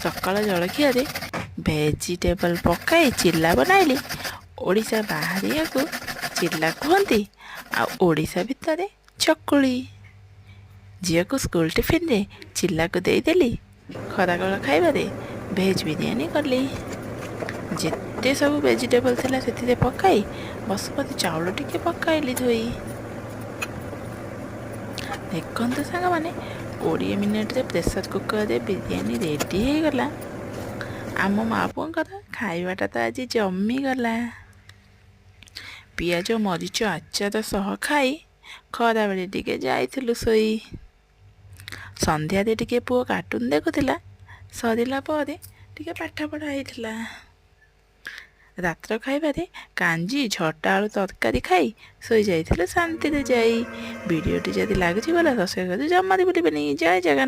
ସକାଳ ଜଳଖିଆରେ ଭେଜିଟେବଲ୍ ପକାଇ ଚିଲ୍ଲା ବନାଇଲି। ଓଡ଼ିଶା ବାହାରେ ୟାକୁ ଚିଲ୍ଲା କୁହନ୍ତି ଆଉ ଓଡ଼ିଶା ଭିତରେ ଚକୁଳି। ଝିଅକୁ ସ୍କୁଲ ଟିଫିନରେ ଚିଲ୍ଲାକୁ ଦେଇଦେଲି। ଖରାବେଳ ଖାଇବାରେ ଭେଜ୍ ବିରିୟାନୀ କଲି। ଯେତେ ସବୁ ଭେଜିଟେବଲ୍ ଥିଲା ସେଥିରେ ପକାଇ ବସୁମତୀ ଚାଉଳ ଟିକେ ପକାଇଲି ଧୋଇ। ଦେଖନ୍ତୁ ସାଙ୍ଗମାନେ, 20 ମିନିଟ୍ରେ ପ୍ରେସର୍ କୁକର୍ରେ ବିରିୟାନୀ ରେଡ଼ି ହେଇଗଲା। ଆମ ମା ପୁଅଙ୍କର ଖାଇବାଟା ତ ଆଜି ଜମିଗଲା। ପିଆଜ ମରିଚ ଆଚାର ସହ ଖାଇ ଖରାବେଳେ ଟିକେ ଯାଇଥିଲୁ ଶୋଇ। ସନ୍ଧ୍ୟାରେ ଟିକେ ପୁଅ କାର୍ଟୁନ୍ ଦେଖୁଥିଲା। ସରିଲା ପରେ ଟିକେ ପାଠ ପଢ଼ା ହେଇଥିଲା। ରାତ୍ର ଖାଇବାରେ କାଞ୍ଜି ଝଟା ଆଳୁ ତରକାରୀ ଖାଇ ଶୋଇଯାଇଥିଲୁ ଶାନ୍ତିରେ ଯାଇ। ଭିଡ଼ିଓଟି ଯଦି ଲାଗୁଛି ଭଲ, ସବସ୍କ୍ରାଇବ୍ କରି ଜମାରୁ ଭୁଲିବେନି। ଜୟ ଜଗନ୍ନାଥ।